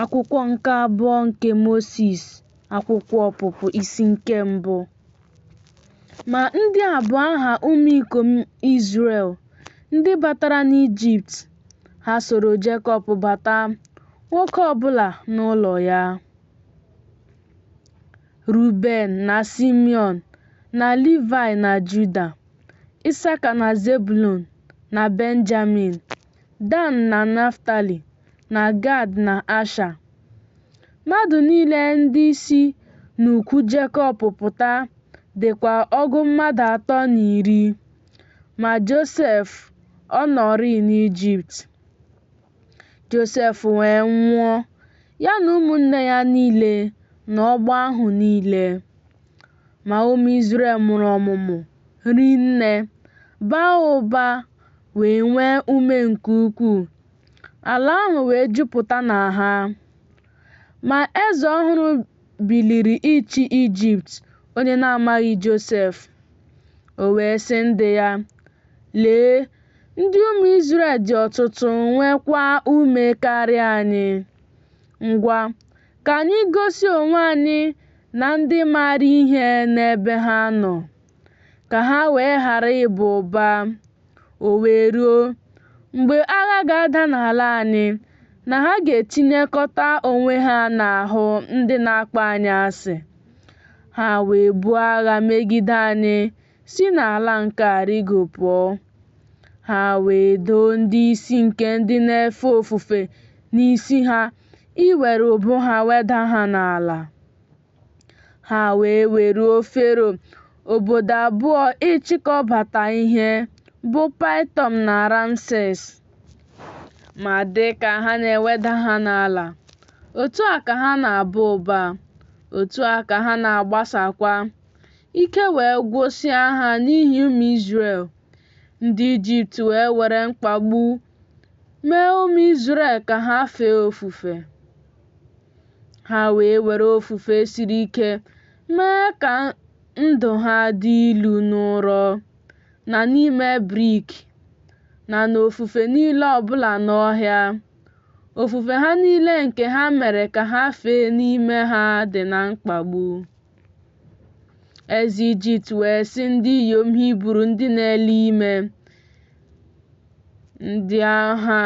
Akwụkwọ nke abụọ nke Mosis, akwụkwọ Ọpụpụ isi nke mbụ. Ma ndị a bụ aha ụmụ ikom Izrel, ndị batara n'Ijipt, ha soro Jekọb bata, nwoke ọ bụla n'ụlọ ya. Ruben na Simiọn na Livaị na Juda, Ịsaka na Zebụlọn na Benjamin, Dan na Naftali na Gad na Asha. Mmadụ niile ndị si n'ukwu Jekọb pụta dịkwa ọgụ mmadụ atọ na iri. Ma Josef ọ nọrịị n'Ijipt. Josef wee nwụọ, ya na ụmụnne ya niile na ọgbọ ahụ niile. Ma ụmụ Izrel mụrụ ọmụmụ rinne, baa ụba, wee nwee ume nke ukwuu. Ala ahụ wee jupụta na ha. Ma eze ọhụrụ biliri ịchị Ijipt, onye na-amaghị Josef. O wee sị ndị ya, Lee, ndị ụmụ Izrel dị ọtụtụ, nweekwa ume karịa anyị. Ngwa, ka anyị gosi onwe anyị na ndị maara ihe n'ebe ha nọ, ka ha wee ghara ịba ụba. O wee ruo, mgbe agha ga-ada n'ala anyị, na ha ga-etinyekọta onwe ha n'ahụ ndị na-akpọ anyị asị, ha wee buo agha megide anyị si n'ala nke a rịgo pụọ. Ha wee doo ndị isi nke ndị na-efe ofufe n'isi ha iwere ubu ha weda ha n'ala. Ha wee weruo Fero obodo abụọ ịchịkọbata ihe, bụ Paịtọm na Ramses. Ma dị ka ha na-eweda ha n'ala, otu a ka ha na-aba ụba, otu a ka ha na-agbasakwa. Ike wee gwụsịa ha n'ihi ụmụ Izrel. Ndị Ijipt wee were mkpagbu mee ụmụ Izrel ka ha fee ofufe. Ha wee were ofufe siri ike mee ka ndụ ha dị ilu n'ụrọ, na n'ime brik, na n'ofufe niile ọ bụla n'ọhịa. Ofufe ha niile nke ha mere ka ha fee n'ime ha dị na mkpagbu. Eze Ijipt wee sị ndị inyom Hibru ndị na-ele ime, ndị aha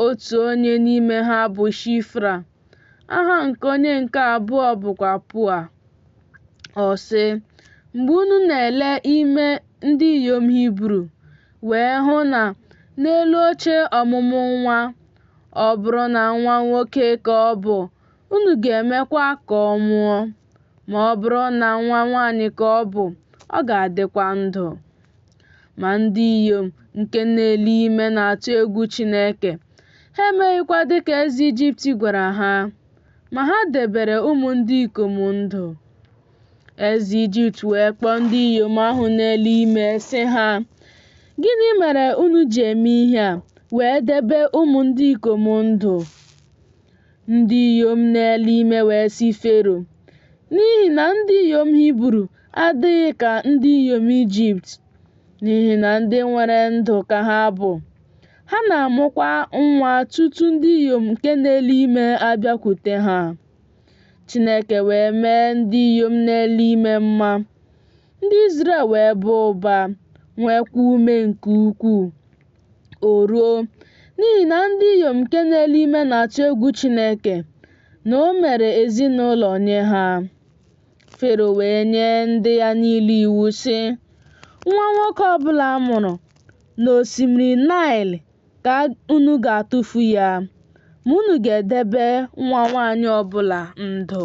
otu onye n'ime ha bụ Shifra, aha nke onye nke abụọ bụkwa Pua. Ọ sị, Mgbe unu na-ele ime ndị inyom Hibru, wee hụ na n'elu oche ọmụmụ nwa, ọ bụrụ na nwa nwoke ka ọ bụ, unu ga-emekwa ka ọ nwụọ. Ma ọ bụrụ na nwa nwaanyị ka ọ bụ, ọ ga-adịkwa ndụ. Ma ndị inyom nke na-ele ime na-atụ egwu Chineke, ha emeghịkwa dị ka eze Ijipt gwara ha, ma ha debere ụmụ ndị ikom ndụ. Eze Ijipt wee kpọọ ndị inyom ahụ na-ele ime, sị ha, Gịnị mere unu ji eme ihe a, wee debe ụmụ ndị ikom ndụ? Ndị inyom na-ele ime wee sị Fero, N'ihi na ndị inyom Hibru adịghị ka ndị inyom Ijipt, n'ihi na ndị nwere ndụ ka ha bụ, ha na-amụkwa nwa tutu ndị inyom nke na-ele ime abịakwute ha. Chineke wee mee ndị inyom na-ele ime mma. Ndị Izrel wee baa ụba, nweekwa ume nke ukwuu. O ruo, n'ihi na ndị inyom nke na-ele ime na-atụ egwu Chineke, na o mere ezinụlọ nye ha. Fero wee nye ndị ya niile iwu, sị, Nwa nwoke ọ bụla a mụrụ n'osimiri Naịl ka unu ga-atụfu ya, ma unu ga-edebe nwa nwaanyị ọ bụla ndụ.